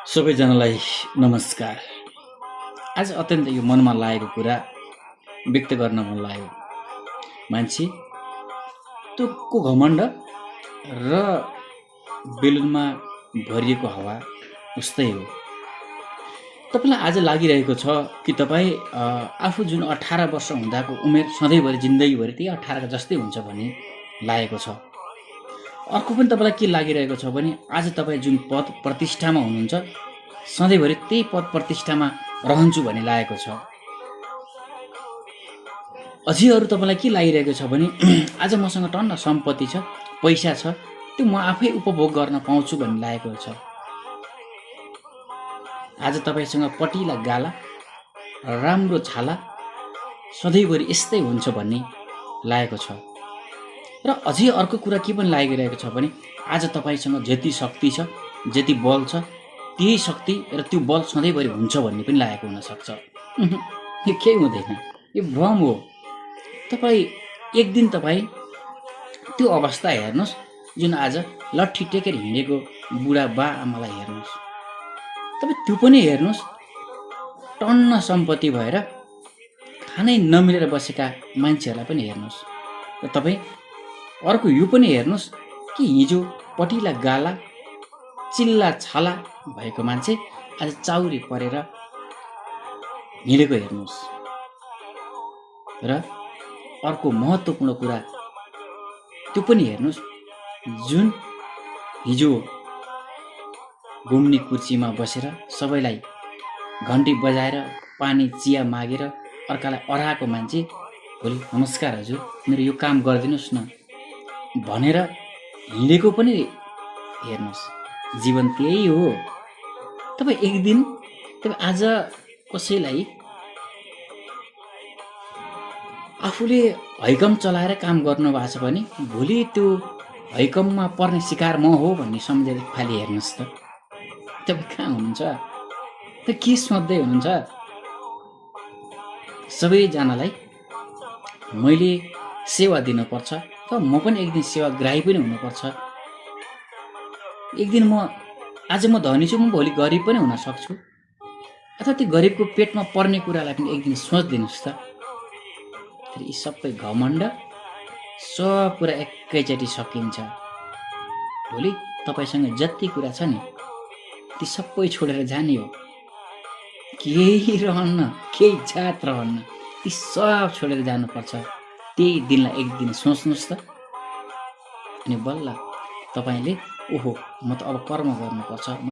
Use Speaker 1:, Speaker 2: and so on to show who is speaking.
Speaker 1: सबैजनालाई नमस्कार। आज अत्यन्त यो मनमा लागेको कुरा व्यक्त गर्न मन लाग्यो। मान्छे तुक्को घमण्ड र बेलुनमा भरिएको हावा उस्तै हो। तपाईँलाई आज लागिरहेको छ कि तपाईँ आफू जुन 18 वर्ष हुँदाको उमेर सधैँभरि जिन्दगीभरि त्यही 18 जस्तै हुन्छ भन्ने लागेको छ। अर्को पनि तपाईँलाई के लागिरहेको छ भने आज तपाईँ जुन पद प्रतिष्ठामा हुनुहुन्छ सधैँभरि त्यही पद प्रतिष्ठामा रहन्छु भन्ने लागेको छ। अझै अरू तपाईँलाई के लागिरहेको छ भने आज मसँग टन्न सम्पत्ति छ, पैसा छ, त्यो म आफै उपभोग गर्न पाउँछु भन्ने लागेको छ। आज तपाईँसँग पटिला गाला, राम्रो छाला, सधैँभरि यस्तै हुन्छ भन्ने लागेको छ। र अझै अर्को कुरा के पनि लागिरहेको छ भने आज तपाईँसँग जति शक्ति छ, जति बल छ, त्यही शक्ति र त्यो बल सधैँभरि हुन्छ भन्ने पनि लागेको हुनसक्छ। यो केही हुँदैन, यो भ्रम हो। एक दिन तपाईँ त्यो अवस्था हेर्नुहोस् जुन आज लट्ठी टेकेर हिँडेको बुढा बा आमालाई हेर्नुहोस्। तपाईँ त्यो पनि हेर्नुहोस्, टन्न सम्पत्ति भएर खानै नमिलेर बसेका मान्छेहरूलाई पनि हेर्नुहोस्। र तपाईँ अर्को यो पनि हेर्नुहोस् कि हिजो पटिला गाला, चिल्ला छाला भएको मान्छे आज चाउरी परेर हिँडेको हेर्नुहोस्। र अर्को महत्त्वपूर्ण कुरा त्यो पनि हेर्नुहोस्, जुन हिजो घुम्ने कुर्सीमा बसेर सबैलाई घन्टी बजाएर पानी चिया मागेर अर्कालाई अराएको मान्छे भोलि नमस्कार हजुर मेरो यो काम गरिदिनुहोस् न भनेर हिँडेको पनि हेर्नुहोस्। जीवन त्यही हो। तपाईँ आज कसैलाई आफूले हैकम चलाएर काम गर्नुभएको छ भने भोलि त्यो हैकममा पर्ने शिकार म हो भन्ने सम्झेर खालि हेर्नुहोस् त। तपाईँ कहाँ हुनुहुन्छ? त के सोच्दै हुनुहुन्छ? सबैजनालाई मैले सेवा दिनुपर्छ, त म पनि एक दिन सेवाग्राही पनि हुनुपर्छ। एक दिन आज म धनी छु, म भोलि गरिब पनि हुन सक्छु। अथवा त्यो गरिबको पेटमा पर्ने कुरालाई पनि एक दिन सोचिदिनुहोस् त। यी सबै घमण्ड सब कुरा एकैचोटि सकिन्छ। भोलि तपाईँसँग जति कुरा छ नि ती सबै छोडेर जाने हो। केही रहन्न, केही जात रहन्न, ती सब छोडेर जानुपर्छ। त्यही दिनलाई एक दिन सोच्नुहोस् त। अनि बल्ल तपाईँले ओहो म त अब कर्म गर्नुपर्छ।